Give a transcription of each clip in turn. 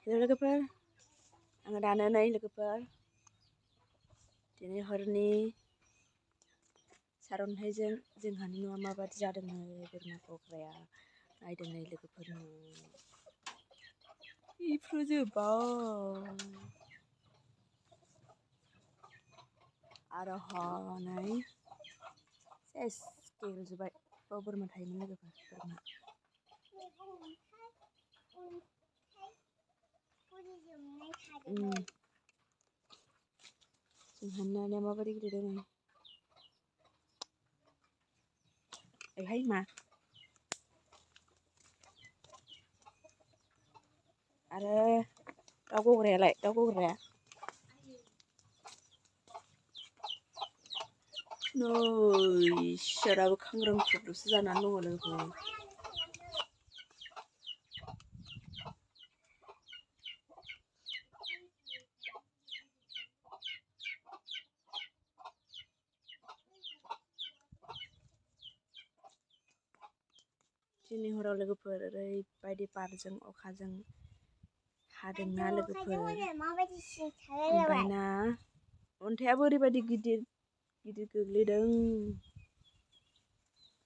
लोगोफोर आङो दानो नै लोगोफोर दिनै हरनि सारअन्थाइजों जोंहानि न'आ माबादि जादोंनो बोरमा गग्राया नायदों नै लोगोफोरनो इफ्रुजोब्बाय आरो हनै सेस गेग्रेजोब्बाय बाव बोरमा थायोमोन लोगोफोर बोरमा जोंहानि नानिया माबादि गेलेदों नै ओइहाय मा आरो दाउ गग्रायालाय दाउ गग्राया नै सियाराबो खांग्रां खुरल'सो जानानै दङ लोगोफोर दिनै हराव लोगोफोर ओरैबायदि बारजों अखाजों हादोंना लोगोफोर ओमफ्राय ना अन्थाइआबो ओरैबायदि गिदिर गिदिर गोग्लैदों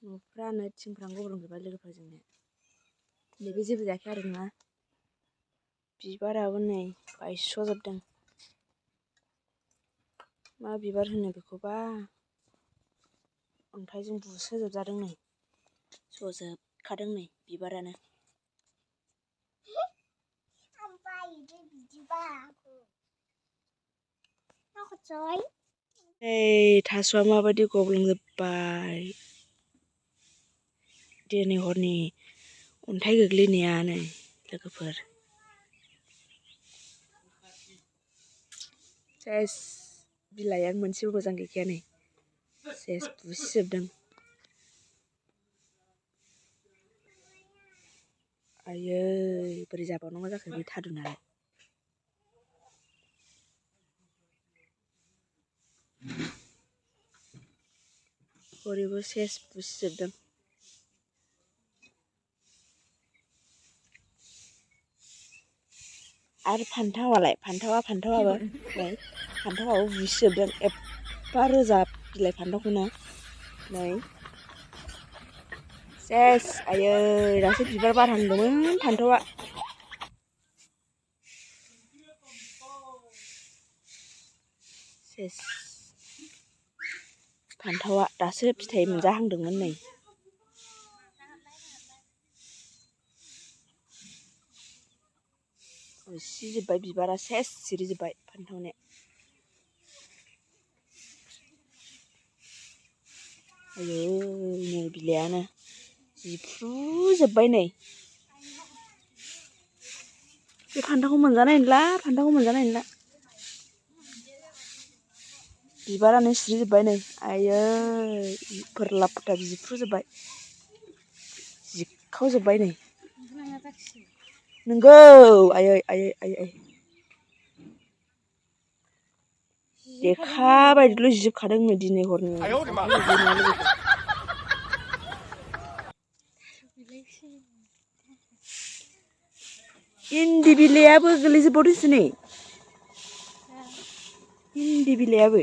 न'फ्रानो थिंफ्रानो गब्लंजोब्बाय लोगोफोर जोंनिया नैबे जेबो जायाखै आरो ना बिबाराबो नै बायस'जोबदों मा बिबार होनो बेखौबा अन्थाइजों बुसोजोबजादों नै जजोबखादों नै बिबारानो नै थास'आ माबायदि गब्लंजोब्बाय दिनै हरनि अन्थाइ गोग्लैनाया नै लोगोफोर सेस बिलाइआनो मोनसेबो मोजां गैखाया नै सेस बुसिजोबदों आयै बोरै जाबावनांगौ जाखो बे थादुनालाय हरैबो सेस बुसिजोबदों आरो फान्थावाबो नै फान्थावाबो बुसिजोबदों एफा रोजा बिलाइ फान्थावखौनो नै सेस आयै दासो बिबार बारहांदोंमोन फान्थावा सेस फान्थावा दासो फिथाइ मोनजाहांदोंमोन नै बुसिजोब्बाय बिबारा सेस सिरिजोब्बाय फान्थावनिया आयै नै बिलाइआनो जिफ्रुजोब्बाय नै बे फान्थावखौ मोनजानाय नंला बिबारानो सिरिजोब्बाय नै आयै फोरलाब फोथाब जिफ्रुजोब्बाय जिखावजोब्बाय नै नोंगौ आयै लेखा बायदिल' जिजोबखादों नो दिनै हरनि इन्दि बिलाइआबो गोलैजोबबावदोंसो नै इन्दि बिलाइआबो